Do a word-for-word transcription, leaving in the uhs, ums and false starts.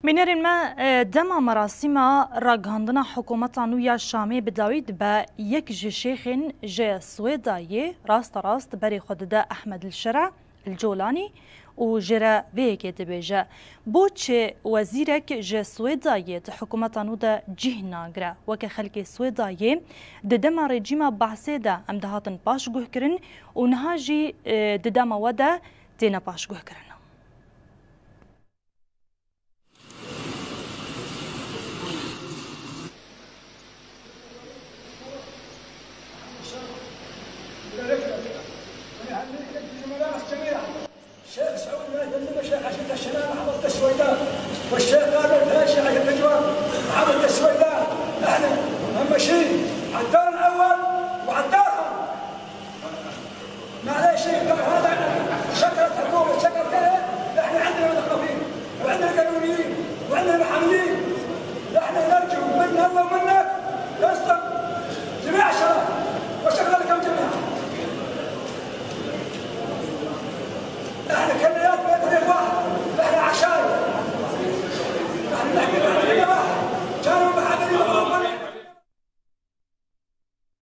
Bînerên me, e, dema merasîma ragihandina hikûmeta nû ya Şamê bi dawî dibe, yek ji şêxên ji Swêdayê rasterast berê xwe dide Ehmed El Şera El Colanî û jê re vê yekê dibêje, Bo çi wezîrek ji Swêdayê di hikûmeta nû de cih nagire? Weke xelkê Swêdayê di dema rejîma Baasê de em dihatin paşguhkirin û niha jî, e, di dema we de têne paşguhkirin. الشيخ سعود لا يهمنا، الشيخ عشيرة الشلال محمد السويداء، والشيخ قادر الباشا عشيرة الجوار محمد السويداء. احنا هم ماشيين حتى